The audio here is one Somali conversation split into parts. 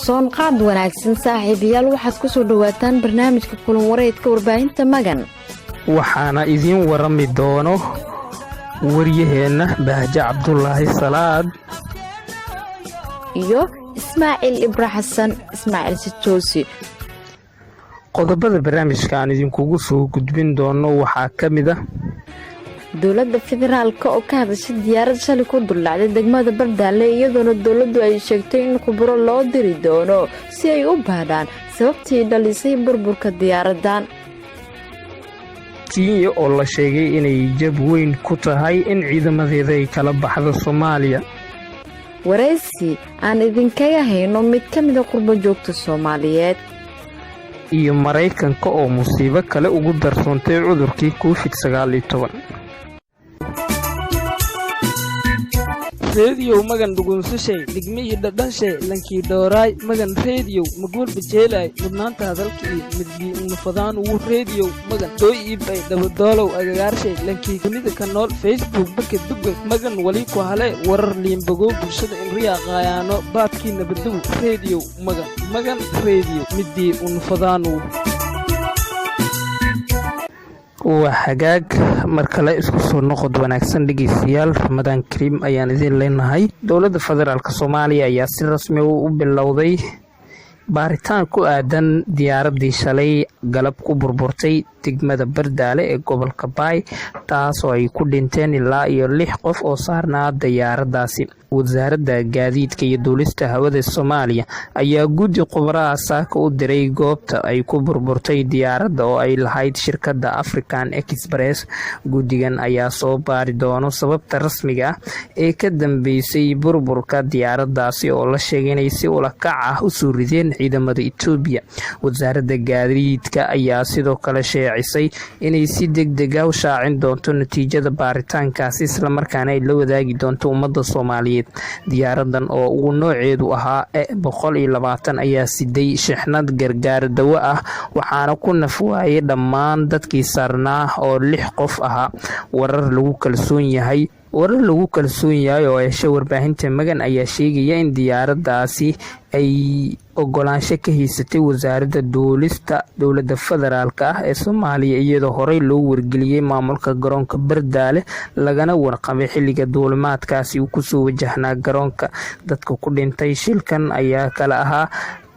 Soonqaad wanaagsan, saaxiibayaal. Waxaad ku soo dhowaataan barnaamijka kulan wareedka warbaahinta Magan. Waxaana idiin warami doono waryaheenna Bahje Cabdulaahi Salaad iyo Ismaaciil Ibra Xasan, Ismaaciil Sitoosi. Qodobada barnaamijka aan idinkugu soo gudbin doono waxaa ka mid ah: Dowladda federaalka oo ka hadashay diyaarad shalay ku duldhacday degmada Bardaale, iyadoona dowladdu ay sheegtay in khuburo loo diri doono si ay u baadhaan sababtii dhalisay burburka diyaaraddan. Kenya oo la sheegay inay jab weyn ku tahay in ciidamadeeda ay kala baxdo Soomaaliya. Waraysi aan idinkaga hayno mid ka mida qurbo joogta Soomaaliyeed. Iyo Maraykanka oo musiibo kale ugu darsoontay cudurkii COVID-19. Reediyow Magan dhugunsashay, dhigmi iyo dhadhanshay lankii dhooraay. Magan Reediyow maguulba jeelaay, mudnaanta hadalka iyo midbii unufadaan ugu. Reediyow Magan dooy iibay dhabadoolow agagaarshay lankii dunida ka nool. Facebook baka duga Magan wali ku hale warar liinbagow bulshada inriyaa qaayaano baabkii nabadugu. Reediyow Magan, Magan Reediyo, midii unufadaan ugu. Waa hagaag, mar kale isku soo noqod wanaagsan, dhegeystayaal. Ramadaan kariim ayaan idin leenahay. Dowladda federaalka Soomaaliya ayaa si rasmi u bilowday baaritaan ku aadan diyaaradii shalay galab ku burburtay degmada Bardaale ee gobolka Baay, taasoo ay ku dhinteen ilaa iyo lix qof oo saarnaa diyaaradaasi. Wasaaradda Gaadiidka iyo Duulista Hawada Soomaaliya ayaa guddi khubaraha saaka u diray goobta ay ku burburtay diyaaradda oo ay lahayd shirkadda African Express. Guddigan ayaa soo baari doono sababta rasmiga ah ee ka dambeysay burburka diyaaraddaasi oo la sheegay inay si ula kac ah usoo rideen ciidamada Itoobiya. Wasaaradda gaadiidka ayaa sidoo kale sheecisay inay si deg deg ah u shaacin doonto natiijada baaritaankaasi, islamarkaana ay la wadaagi doonto ummadda Soomaaliyeed. Diyaaradan oo uu nooceedu ahaa E 120 ayaa siday shixnad gargaar dawo ah, waxaana ku nafwaayay dhammaan dadkii saarnaa oo lix qof ahaa. Warar lagu kalsoon yahay oo hesha warbaahinta Magan ayaa sheegaya in diyaaraddaasi ay ogolaansho ka haysatay Wasaaradda Duulista dowladda federaalka ah ee Soomaaliya, iyadoo horey loo wargeliyey maamulka garoonka Bardaale, lagana warqabay xilliga duulimaadkaasi uu kusoo wajahnaa garoonka. Dadka ku dhintay shilkan ayaa kala ahaa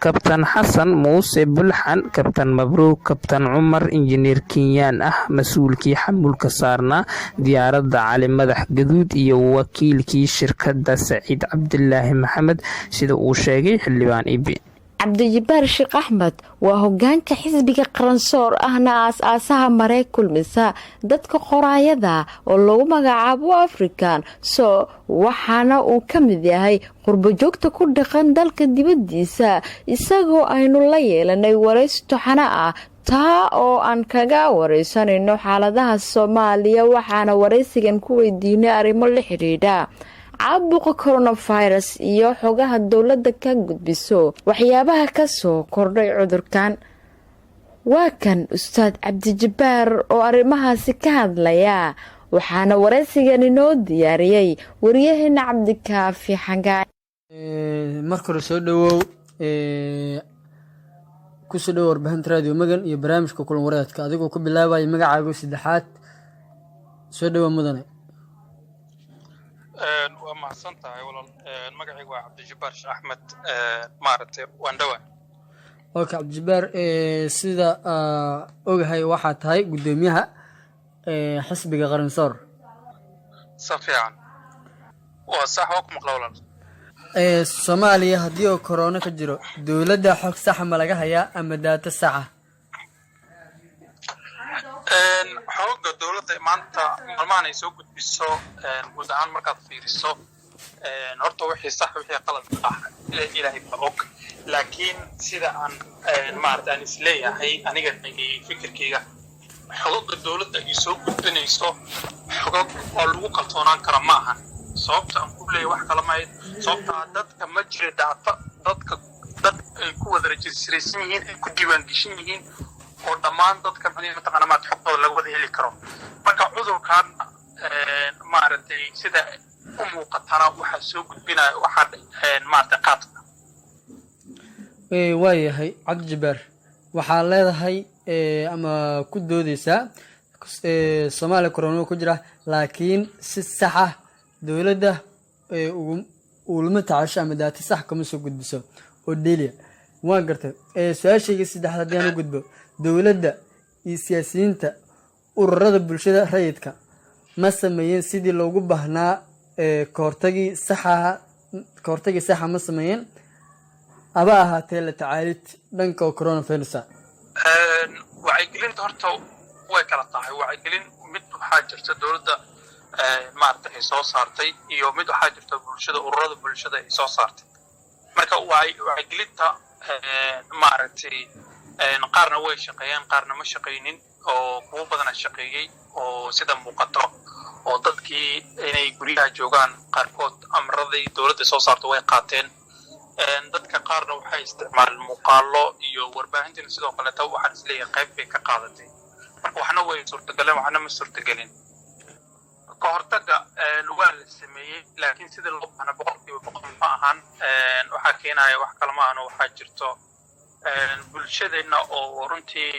Kabtan Xasan Muuse Bulxan, Kabtan Mabruug, Kabtan Cumar, injineer Kenyaan ah, mas-uulkii xamuulka saarnaa diyaaradda Cali Madax Gaduud iyo wakiilkii shirkadda Saciid Cabdilaahi Maxamed, sida uu sheegay Xildhibaan Ibi. Cabdijibaar Sheekh Axmed waa hogaanka xisbiga Qaransoor, ahna aas-aasaha maree kulmisa dadka qoraayada oo lagu magacaabo African So, waxaana uu ka mid yahay qurbojoogta ku dhaqan dalka dibadiisa, isagoo aynu la yeelanay waraysi toxano ah, taa oo aan kaga wareysanayno xaaladaha Soomaaliya. Waxaana waraysigan ku weydiinay arrimo la xidhiidha caabuqa coronavirus iyo xogaha dowladda ka gudbiso waxyaabaha kasoo kordhay cudurkan. Waa kan Ustaad Cabdijabaar oo arrimahaasi ka hadlaya, waxaana waraysigan inoo diyaariyey wariyaheena Cabdikaafi Xangaa. Marka hore soo dhawow, kusoo dhawow warbaahinta Raadiyo Magan iyo barnaamijka kulan wareedka, adigoo ku bilaabaya magacaaga saddexaad. Soo dhawow, mudane. Waa mahadsan tahay, walaal. Magacaygu waa Cabdijabaar Sheekh Axmed, maaragtay, waan dhawaa. Okay, Cabdijabaar, sida ogahay waxaa tahay guddoomiyaha xisbiga Qaransoor. Si fiican, waa sax, waa ku maqla, walaal. Soomaaliya haddii oo corona ka jiro, dowladda xog saxa ma laga hayaa ama data saxa? Xooga dowladda maanta maalmahan ay soo gudbiso guud ahaan markaad fiiriso, horta wixii sax, wixii qalad ah, Ilaahay baa og. Laakiin sida aan maarata aan isleeyahay aniga fikirkayga, xogoga dowladda ay soo gudbinayso xogog oo lagu kalsoonaan kara ma ahan. Sababta aan ku leeyahay wax kala maahayd, sababtaa dadka ma jira data dadka dad ay ku wada rajistaraysan yihiin, ay ku diiwaan geshan yihiin oo dhammaan dadka macnihi mataqaana maarata xogtooda laga wada heli karo. Marka cudurkan maaragtay sida u muuqatana waxaa soo gudbinaya waxaa maaragtay qaadka. Waayahay Cabdijabaar, waxaa leedahay ama ku doodeysaa Soomaaliya corona ku jira, laakiin si sax ah dowladda ulama tacasho ama data sax kama soo gudbiso oo dheeliya. Waan gartay. Su-aashayga saddexaad haddii aan u gudbo, dowladda iyo siyaasiyiinta, ururada bulshada rayidka ma sameeyeen sidii loogu baahnaa kahortagii saxaha? Kahortagii saxa ma sameeyeen, aba ahaatee la tacaalid dhanka coronavirus? Wacyigelinta horta way kala tahay. Wacyigelin mid waxaa jirta dowladda maaragta ay soo saartay, iyo mid waxaa jirta bulshada, ururada bulshada ay soo saartay. Marka wacyigelinta maaragtay qaarna way shaqeeyeen, qaarna ma shaqaynin, oo kuwo badana shaqeeyey oo sida muuqato oo dadkii inay guryaha joogaan qaarkood amradii dowladda soo saarto way qaateen. Dadka qaarna waxay isticmaaleen muuqaalo iyo warbaahintina sidoo kaleeta waxaan isleeyahay qayb bay ka qaadatay. Marka waxna way suurtagaleen, waxna ma suurtagelin. Ka hortagga waa la sameeyey, laakiin sida loo baahna 100% ma ahan. Waxaa keenaya wax kale ma ahan, waxaa jirto bulshadeenna oo runtii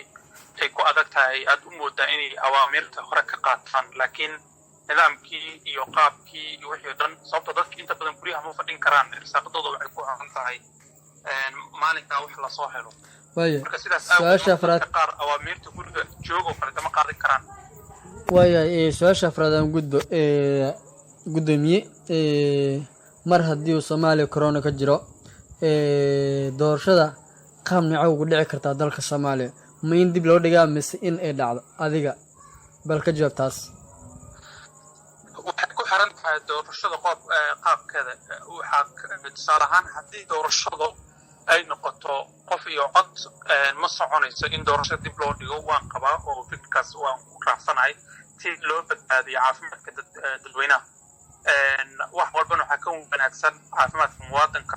ay ku adag tahay, aad u moodaa inay awaamirta hore ka qaataan, laakiin nidaamkii iyo qaabkii iyo wixii o dhan, sababto dadki inta badan guryaha ma fadhin karaan, irsaaqadooda waxay ku xiran tahay maalinkaa wax lasoo helo. Marka sidaas Su-aasha afraad. Dadka qaar awaamiirta guriga joog oo kale kama qaadan karaan. Waayahay, su-aasha afraad aan gudbo, guddoomiye. Mar haddii uu Soomaaliya corona ka jiro, doorashada qaab noocee ugu dhici kartaa dalka Soomaaliya? Ma in dib loo dhigaa mise in ay dhacdo? Adiga bal ka jawaab taas. Waxay ku xiran tahay doorashada qoob qaabkeeda. Waxaa tusaale ahaan haddii doorashadu ay noqoto qof iyo cod, ma soconayso in doorashada dib loo dhigo. Waan qabaa oo fikirkaas waan ku raacsanahay, si loo badbaadiyo caafimaadka dadweynaha. Wax walbana waxaa ka wanaagsan caafimaadka muwaadanka.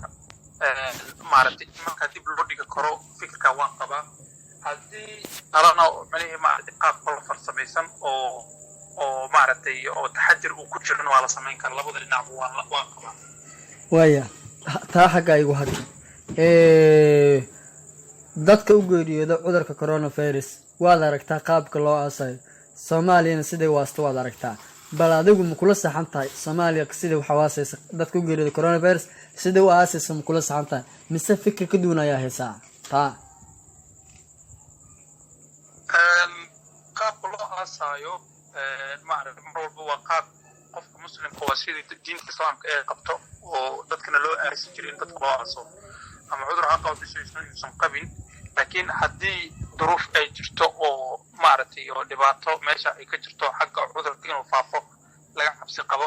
Maaragtay, in markaa dib loo dhigi karo fikirka waan qabaa. Haddii kalena micnihii maaragtay qaab kalo farsamaysan oo maaragtay oo taxadir uu ku jiran waa la samayn kara. Labada dhinacba waan qabaa. Waaya, taa xagga igu hagi. Dadka u geeriyooda cudurka coronavirus waad aragtaa qaabka loo aasayo, Soomaaliyana siday waasta waad aragtaa. Bal adigu ma kula saxan tahay Soomaaliya siday wax u aasaysa, dadka u geeriyooda coronavirus siday u aasaysa ma kula saxan tahay, mise fikir ka duwan ayaa haysaa taa? Qaabka loo aasaayo maaragtay mar walba waa qaab qofka muslimka, waa sidii diinta islaamka ee qabto oo dadkana loo aasi jiray in dadka loo aaso, ama cudur ha qabo mise yuusan qabin. Laakiin haddii duruuf ay jirto oo maaragtay oo dhibaato meesha ay ka jirto xagga cudurka inuu faafo laga cabsi qabo,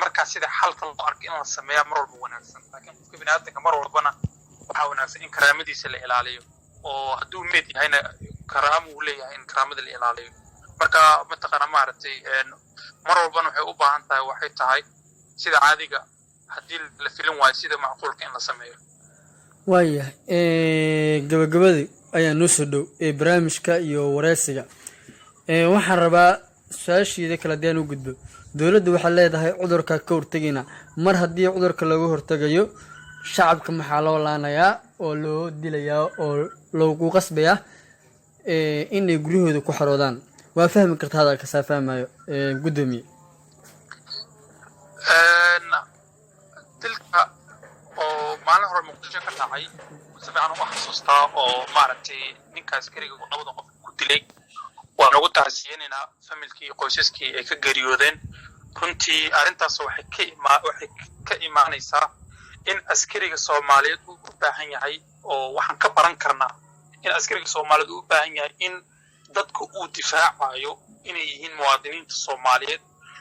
markaa sida xalka loo arko in la sameeyaa mar walba wanaagsan. Laakiin qofka biniaadamka mar walbana waxaa wanaagsan in karaamadiisa la ilaaliyo, oo hadduu meed yahayna karaamo uu leeyahay, in karaamada la ilaaliyo. Marka mataqaana maaragtay mar walbana waxay u baahan tahay, waxay tahay sida caadiga haddii la filin waayo sida macquulka in la sameeyo. Waayahay, gabagabadii ayaa noo soo dhow ee barnaamijka iyo wareysiga. Waxaan rabaa su-aashiida kale haddii aan u gudbo, dowladda waxay leedahay cudurka ka hortegayna. Mar haddii cudurka looga hortegayo, shacabka maxaa loo laanayaa oo loo dilayaa oo loogu qasbayaa inay guryahooda ku xaroodaan? Waa fahmi karta hadalka saa fahmayo, guddoomiye. Dilka oo maalin hore Muqdisho ka dhacay si fiican u xasuustaa, oo maaragtay ninka askariga uu labada qof ku dilay, waan ugu tacsiyeynaynaa familkii iyo qoysaskii ay ka geeriyoodeen. Runtii arrintaas waxay ka imaanaysaa in askariga Soomaaliyeed uu u baahan yahay, oo waxaan ka baran karnaa in askariga Soomaaliyeed uu u baahan yahay in dadka uu difaacayo inay yihiin muwaadiniinta Soomaaliyeed,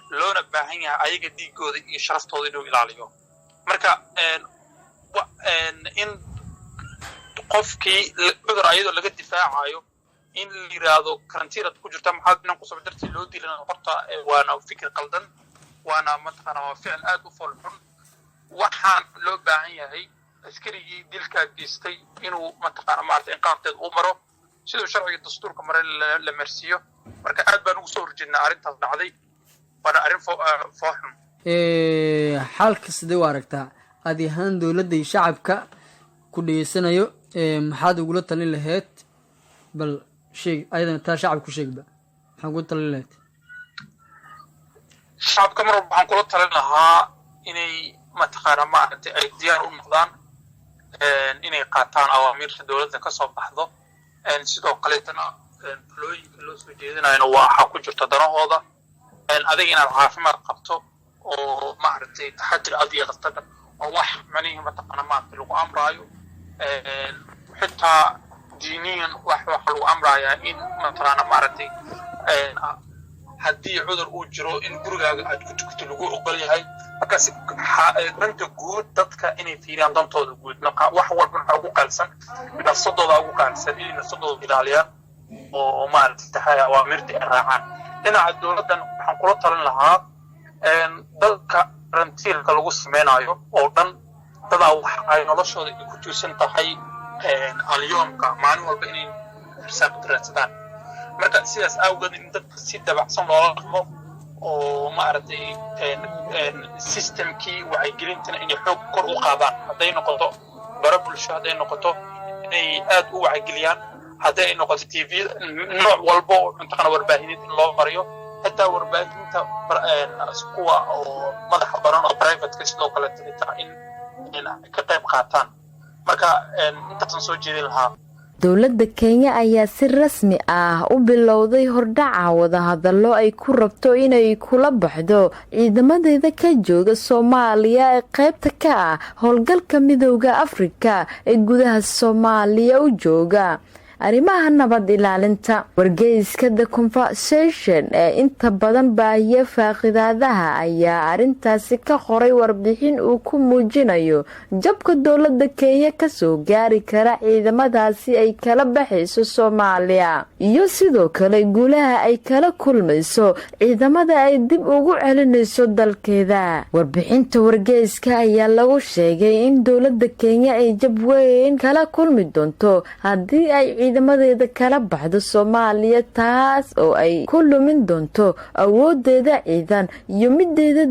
loona baahan yahay ayaga dhiigooda iyo sharaftooda inuu ilaaliyo. Marka in qofkii cudur ayadoo laga difaacayo in la yiraahdo karantiinad ku jirta, maxaad inan kusoo dartii loo dilin, horta waana fikir qaldan, waana mataqaana waa ficil aad u fool xun. Waxaan loo baahan yahay askarigii dilkaa geystay inuu mataqaana maarata inqaabteed uu maro siduu sharciga dastuurka maray la marsiiyo. Marka aad baan ugu soo horjeednaa arrintaas dhacday, waana arrin fooxun. Xaalka sidee u aragtaa adi ahaan dowladda iyo shacabka ku dhegeysanayo? Maxaad ugula talin lahayd? Bal sheeg ayadana taa, shacabka ku sheegba, maxaad ugula talin lahayd? Shacabka mar walba waxaan kula talin lahaa inay, mataqaana, maaragtay, ay diyaar u noqdaan inay qaataan awaamiirta dowladda ka soo baxdo. Sidoo kaleetana talooyinka loo soo jeedinayona waa waxaa ku jirta danahooda. Adiga inaad caafimaad qabto oo, maaragtay, taxadir aad yeelatana oo wax macnihii, mataqaana, maaragtay, lagu amraayo. Xitaa diiniyan wax waxa lagu amrayaa in, mataqaana, maaragtay, haddii cudur uu jiro in gurigaaga aad ku tukato lagu ogol yahay. Markaas danta guud dadka inay fiiriyaan, dantooda guud. Marka wax walba maxaa ugu qaalsan? Nafsadooda ugu qaalsan. Inay nafsadooda ilaaliyaan oo, maaragtay, tahay awaamirta ay raacaan. Dhinaca dowladdan waxaan kula talin lahaa dadka karantiilka lagu sameynayo oo dhan, dadaa wax ay noloshooda ku tiirsan tahay alyoomka, maalin walba inay irsaaqad raadsadaan. Marka sidaas awgeed in dadka si dabacsan loola dhaqmo oo, maaragtay, systemkii wacyigelintana inay xoog kor u qaadaan, hadday noqoto baro bulsho, hadday noqoto inay aad u wacyigeliyaan, hadday ay noqoto TV, nooc walba oo, mataqaana, warbaahineed in loo mariyo, xitaa warbaahinta kuwa oo madaxa baran oo privateka sidoo kale xitaa in ka qayb qaataan. Marka intaasaan soo jeedin lahaa. Dowladda Kenya ayaa si rasmi ah u bilowday hordhaca wadahadallo ay ku rabto inay kula baxdo ciidamadeeda ka jooga Soomaaliya ee qaybta ka ah howlgalka Midowda Afrika ee gudaha Soomaaliya u jooga arrimaha nabad ilaalinta. Wargeyska The Conversation ee inta badan baahiya faaqidaadaha ayaa arrintaasi ka qoray warbixin uu ku muujinayo jabka dowlada Kenya kasoo gaari kara ciidamadaasi ay kala baxayso Soomaaliya iyo sidoo kale guulaha ay kala kulmayso ciidamada ay dib ugu celinayso dalkeeda. Warbixinta wargeyska ayaa lagu sheegay in dowlada Kenya ay jab weyn kala kulmi doonto haddii ay ciidamadeeda kala baxdo Soomaaliya, taas oo ay ku lumin doonto awoodeeda ciidan iyo mideeda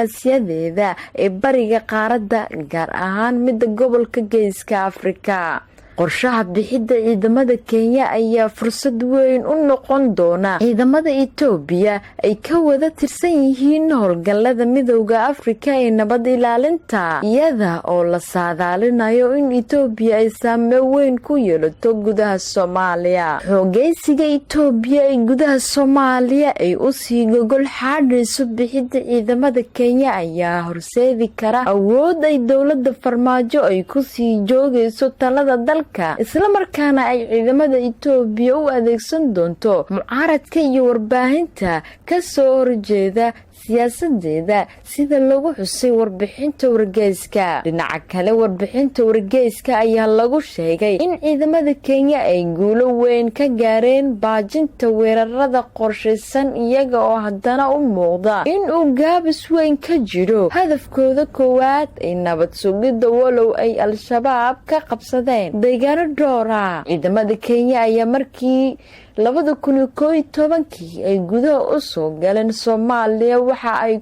diblomaasiyadeeda ee bariga qaaradda, gaar ahaan midda gobolka Geeska Afrika. Qorshaha bixidda ciidamada Kenya ayaa fursad weyn u noqon doona ciidamada Itoobiya ay ka wada tirsan yihiin howlgallada Midowda Afrika ee nabad ilaalinta, iyada oo la saadaalinayo in Itoobiya ay saameyn weyn ku yeelato gudaha Soomaaliya. Xoogeysiga Itoobiya ee gudaha Soomaaliya ay usii gogol xaadhayso bixidda ciidamada Kenya ayaa horseedi kara awood ay dowlada Farmaajo ay kusii joogayso talada dalka, islamarkaana ay ciidamada Itoobiya u adeegsan doonto mucaaradka iyo warbaahinta kasoo horjeeda siyaasadeeda, sida lagu xusay warbixinta wargeyska. Dhinaca kale, warbixinta wargeyska ayaa lagu sheegay in ciidamada Kenya ay guulo weyn ka gaareen baajinta weerarada qorshaysan, iyaga oo haddana u muuqda in uu gaabis weyn ka jiro hadafkooda koowaad ee nabad sugidda, walow ay Al-Shabaab ka qabsadeen deegaano dhoora. Ciidamada Kenya ayaa markii 2011-kii ay gudaha u soo galeen Soomaaliya waxa ay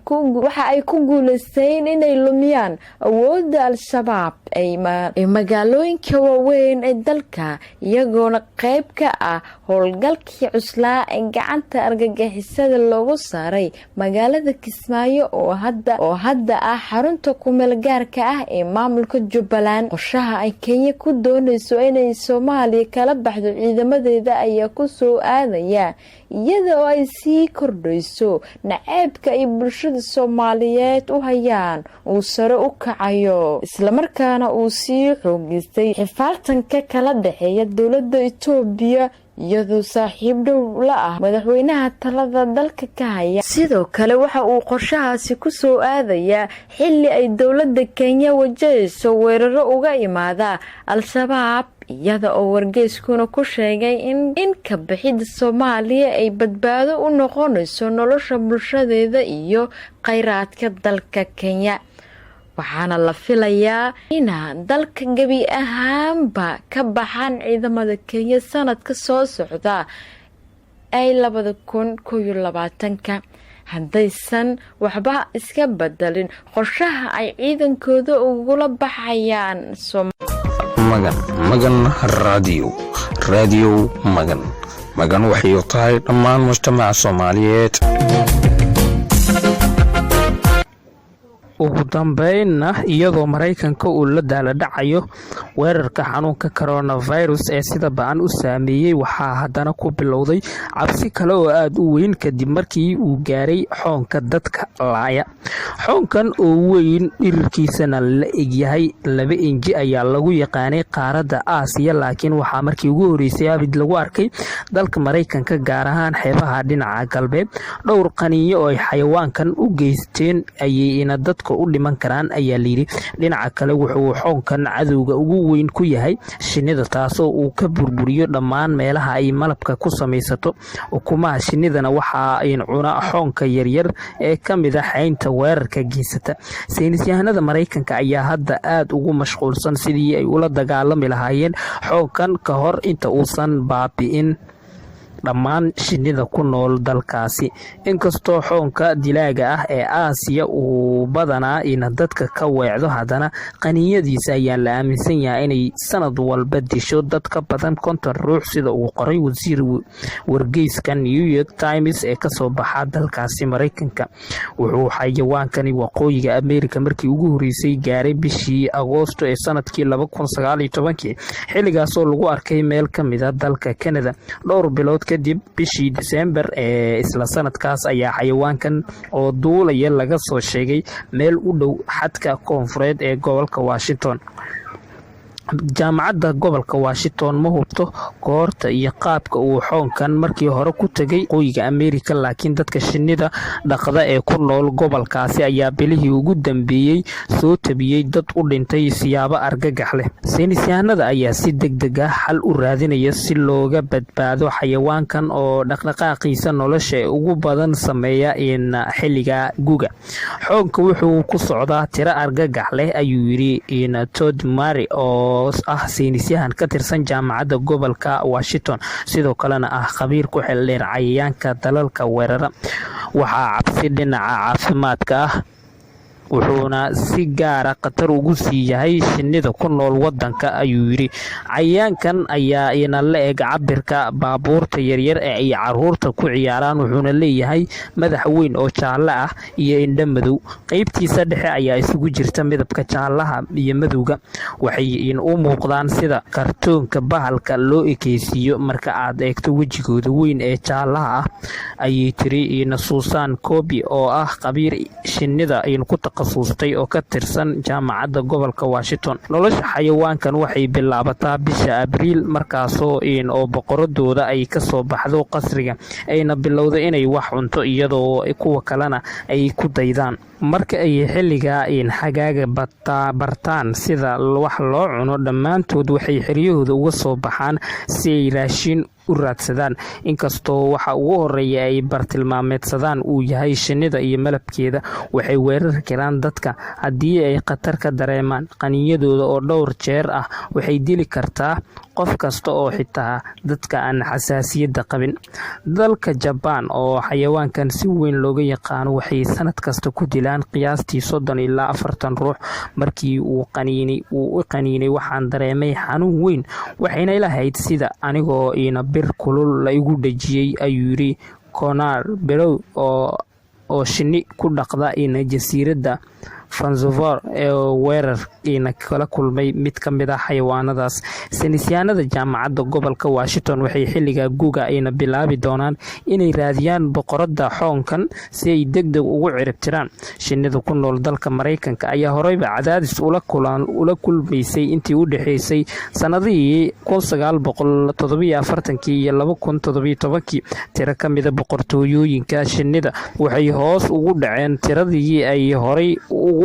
ku guuleysteen inay lumiyaan awoodda Al-Shabaab ee magaalooyinka waaweyn ee dalka, iyagoona qeyb ka ah howlgalkii cuslaa ee gacanta argagixisada loogu saaray magaalada Kismaayo oo hadda ah xarunta kumeel gaarka ah ee maamulka Jubbaland. Qorshaha ay Kenya ku dooneyso inay Soomaaliya kala baxdo ciidamadeeda ayaa kusoo aadaya iyada oo ay sii kordhayso naceebka ay bulshada Soomaaliyeed u hayaan uu sare u kacayo, islamarkaana uu sii xoogeystay xifaaltanka kala dhexeeya dowlada Itoobiya, iyadoo saaxiib dhow la ah madaxweynaha talada dalka ka haya. Sidoo kale waxa uu qorshahaasi kusoo aadayaa xili ay dowlada Kenya wajahayso weeraro uga imaada Al-Shabaab, iyada oo wargeyskuna ku sheegay in ka bixidda Soomaaliya ay badbaado u noqonayso nolosha bulshadeeda iyo kheyraadka dalka Kenya. Waxaana la filayaa ina dalka gebi ahaanba ka baxaan ciidamada Kenya sanadka soo socda ay 2021-ka, haddaysan waxba iska bedelin qorshaha ay ciidankooda ugula baxayaan. Magan, Magan Raadiyo, Raadiyo Magan. Magan waxay u tahay dhammaan mujtamaca Soomaaliyeed. Ugu dambeynna, iyadoo Maraykanka uu la daaladhacayo weerarka xanuunka coronavirus ee sida ba-an u saameeyey, waxaa haddana ku bilowday cabsi kale oo aada u weyn kadib markii uu gaaray xoonka dadka laaya. Xoonkan oo weyn, dhirirkiisana la egyahay 2 inji, ayaa lagu yaqaanay qaaradda Aasiya, laakiin waxaa markii ugu horreysay abid lagu arkay dalka Maraykanka, gaar ahaan xeebaha dhinaca galbeed. Dhowr qaniinyo oo ay xayawaankan u geysteen ayayna dadka u dhiman karaan, ayaa layidhi. Dhinaca kale, wuxuu xoonkan cadowga ugu weyn ku yahay shinnida, taasoo uu ka burburiyo dhammaan meelaha ay malabka ku samaysato. Ukumaha shinnidana waxa ay cuna xoonka yaryar ee ka mid a xaynta weerarka geysata. Saynisyahanada Maraykanka ayaa hadda aada ugu mashquulsan sidii ay ula dagaalami lahaayeen xoonkan ka hor inta uusan baabi'in dhammaan shinnida ku nool dalkaasi. Inkastoo xoonka dilaaga ah ee Aasiya uu badanaa ina dadka ka weecdo, haddana qaniinyadiisa ayaa la aaminsan yahay inay sanad walba disho dad ka badan 50 ruux, sida uu qoray wasiir wargeyska New York Times ee kasoo baxa dalkaasi Maraykanka. Wuxuu xayawaankani waqooyiga Ameerika markii ugu horreysay gaaray bishii Agoosto ee sanadkii 2019-kii, xilligaasoo lagu arkay meel ka mid a dalka Canada. Dhowr bilood kadib, bishii Disembar ee isla sanadkaas, ayaa xayawaankan oo duulaya laga soo sheegay meel u dhow xadka koonfureed ee gobolka Washington. Jaamacadda gobolka Washington ma hubto goorta iyo qaabka uu xoonkan markii hore ku tegay waqooyiga Ameerika, laakiin dadka shinnida dhaqda ee ku nool gobolkaasi ayaa bilihii ugu dambeeyey soo tabiyey dad u dhintay siyaabo argagax leh. Saynisyahanada ayaa si deg deg ah xal u raadinaya si looga badbaado xayawaankan oo dhaqdhaqaaqiisa nolosha ugu badan sameeya in xilliga guga. Xoonka wuxuu ku socdaa tiro argagax leh, ayuu yidhi in Todd Murray oo ah saynisyahan ka tirsan jaamacadda gobolka Washington, sidoo kalena ah khabiir ku xeeldheer cayayaanka dalalka weerara. Waxaa cabsi dhinaca caafimaadka ah, wuxuuna si gaara khatar ugu sii yahay shinnida ku nool wadanka, ayuu yidhi. Cayayaankan ayaa ina la eg cabirka baabuurta yaryar ee ay caruurta ku ciyaaraan, wuxuuna leeyahay madax weyn oo jaalle ah iyo indho madow. Qeybtiisa dhexe ayaa isugu jirta midabka jaallaha iyo madowga. Waxay u muuqdaan sida kartoonka bahalka loo ekeysiiyo marka aad eegto wejigooda weyn ee jaallaha ah, ayay tiri ina Susan Kobi oo ah khabiir shinnida ku takhasustay oo ka tirsan jaamacadda gobolka Washington. Nolosha xayawaankan waxay bilaabataa bisha Abriil, markaasoo oo boqoradooda ay kasoo baxdo qasriga ayna bilowdo inay wax cunto, iyadoo kuwa kalena ay ku daydaan. Marka ay xilliga xagaaga bartaan sida wax loo cuno, dhammaantood waxay xeryahooda uga soo baxaan si ay raashin u raadsadaan, inkastoo waxa ugu horeeya ay bartilmaameedsadaan uu yahay shinnida iyo malabkeeda. Waxay weerari karaan dadka haddii ay khatar ka dareemaan. Qaniinyadooda oo dhowr jeer ah waxay dili kartaa qof kasta oo xitaa dadka aan xasaasiyadda qabin. Dalka Jabaan oo xayawaankan si weyn looga yaqaano, waxay sanad kasta ku dilaan qiyaastii 30 ilaa 40 ruux. Markii uu u qaniinay waxaan dareemay xanuun weyn, waxayna ilahayd sida anigoo iina bir kulul la igu dhejiyey, ayuu yidhi Conar Berow oo shinni ku dhaqda ina jasiiradda Vancouver ee weerar ina kala kulmay mid ka mid ah xayawaanadaas. Saynisyahanada jaamacadda gobolka Washington waxay xilliga guga ayna bilaabi doonaan inay raadiyaan boqoradda xoonkan si ay deg deg ugu ciribtiraan. Shinnida ku nool dalka Maraykanka ayaa horeyba cadaadis ula kulmaysay intii u dhexeysay sanadihii 1947-kii iyo 2017-kii. Tiro ka mida boqortooyooyinka shinnida waxay hoos ugu dhaceen tiradii ay horay u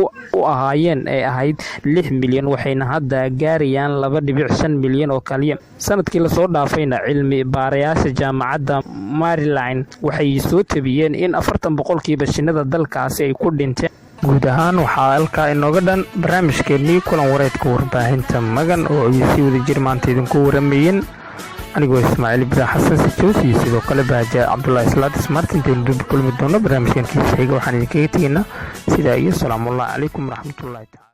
ahaayeen ee ahayd 6 milyan, waxayna hadda gaarayaan 2.5 milyan oo kaliya. Sanadkii lasoo dhaafayna, cilmi baarayaasha jaamacadda Maryland waxay soo tabiyeen in 40% shinnida dalkaasi ay ku dhinteen. Guud ahaan waxaa halkaa inooga dhan barnaamijkeennii kulan wareedka warbaahinta Magan, oo ay si wada jir maanta idinku waramayeen anigoo Ismaaciil Ibraah Xasan Sijoos iyo sidoo kale Baaja Cabdulaahi Islaadis. Martintaynu dib kulmi doono barnaamijkan kiisa xiga, waxaan idinkaga tegaynaa sidaa iyo salaamullahi calaykum waraxmatullahi tacala.